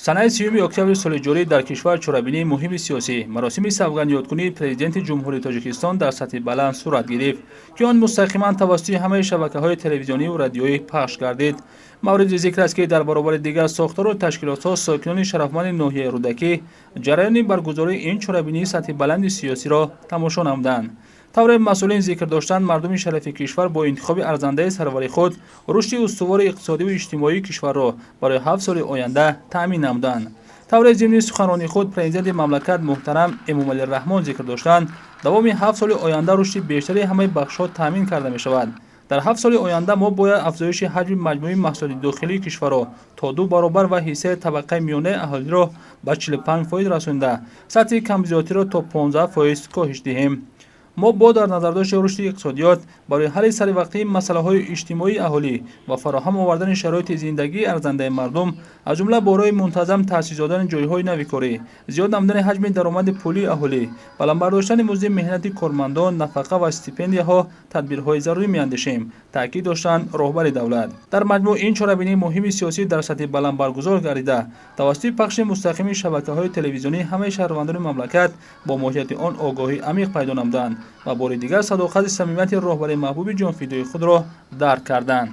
Санаи 30 октябри соли ҷорӣ дар кишвар чорабинии муҳими сиёсӣ, маросими савгандёдкунии Президенти Ҷумҳурии Тоҷикистон дар сатҳи баланд сурат гирифт, ки он мустақиман тавассути ҳамаи шабакаҳои телевизионию радиоӣ пахш гардид. Мавриди зикр аст, ки дар баробари дигар сохтору ташкилотҳо сокинони шарафманди ноҳияи Рӯдакӣ ҷараёни баргузории ин чорабинии сатҳи баланди сиёсиро тамошо намуданд. Тавре масъулин зикр доштанд, мардуми шарафи кишвар бо интихоби арзандаи сарвари худ рушди устувори иқтисодиву иҷтимоии кишварро барои 7 соли оянда таъмин намуданд. Тавре зимни суханронии худ Президенти мамлакат муҳтарам Эмомалӣ Раҳмон зикр доштанд, давоми 7 соли оянда рушди бештари ҳамаи бахшҳо таъмин карда мешавад. Дар 7 соли оянда мо бояд афзоиши ҳаҷми маҷмӯии маҳсулоти дохилии кишварро то 2 баробар ва ҳиссаи табақаи миёнаи аҳолиро ба 45% расонида, сатҳи камбизоатиро то 15% коҳиш диҳем. Мо бо дар назардошти рушди иқтисодиёт барои ҳалли саривақтии масъалаҳои иҷтимоии аҳолӣ ва фароҳам овардани шароити зиндагии арзандаи мардум, аз ҷумла бо роҳи мунтазам таъсис додани ҷойҳои нави корӣ, зиёд намудани ҳаҷми даромади пулии аҳолӣ, баланд бардоштани музди меҳнати кормандон, нафақа ва стипендияҳо тадбирҳои зарурӣ меандешем, таъкид доштанд роҳбари давлат. Дар маҷмӯъ, ин чорабинии муҳими сиёсӣ дар сатҳи баланд баргузор гардида, тавассути пахши мустақими шабакаҳои телевизионӣ ҳамаи шаҳрвандони мамлакат бо моҳияти он огоҳии амиқ пайдо намуданд ва бори дигар садоқати самимияти роҳбари маҳбуби ҷонфидои худро дарк карданд.